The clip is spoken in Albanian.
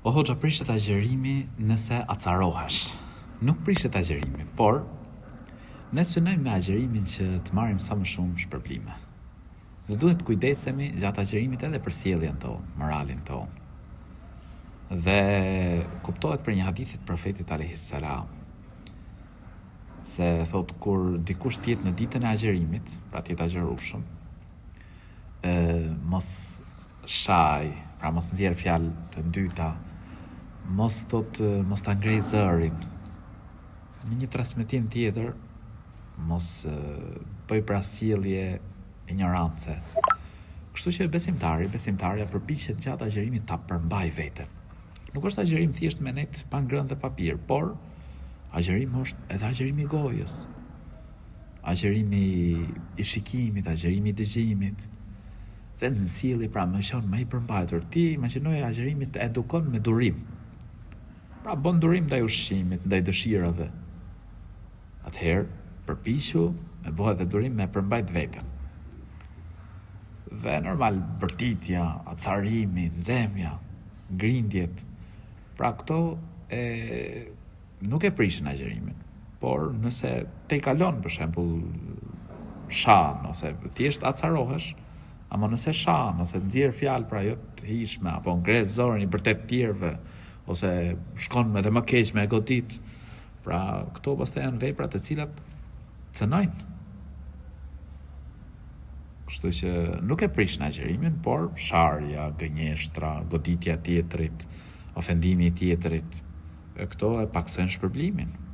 O hoxha prishet agjërimi nëse acarohesh. Nuk prishet agjërimi, por ne synojmë me agjërimin që të marrim sa më shumë shpërblime. Dhe duhet të kujdesemi gjatë agjërimit edhe për sjelljen tonë, moralin tonë. Dhe kuptohet prej një hadithi të profetit alejhi selam se thotë kur dikush të jetë në ditën e agjërimit, pra të jetë agjërueshëm, ë mos shaj, pra mos nxjerr fjalë të ndyta, mos thotë mos ta ngrej zërin. Në një transmetim tjetër, mos bëj pra sjellje injorance. Kështu që besimtari, besimtarja përpiqet gjatë agjërimit ta përmbajë veten. Nuk është agjërim thjesht me nejt pa ngrënë dhe pa pirë, por agjërim është edhe agjërimi i gojës, agjërimi i shikimit, agjërimi i dëgjimit. Dhe në sjellje pra me qenë më i përmbajtur. Ti imagjinoje agjërimi të edukon me durim. Pra bën durim ndaj ushqimit, ndaj dëshirave. Atëherë përpiqu me bo edhe durim me përmbajt veten. Dhe normal bërtitja, acarimi, nxehmja, grindjet, pra këto e nuk e prishin agjërimin, por nëse tejkalon për shembull shan ose thjesht acarohesh, ama nëse shan ose nxjerr fjalë pra jo të hijshme apo ngre zërin i bërtet të tjerëve ose shkon edhe më keq me e godit, pra këto pastaj janë vepra të cilat cënojnë. Kështu që nuk e prishin agjërimin, por sharja, gënjeshtra, goditja e tjetrit, ofendimi i tjetrit, këto e pakësojnë shpërblimin.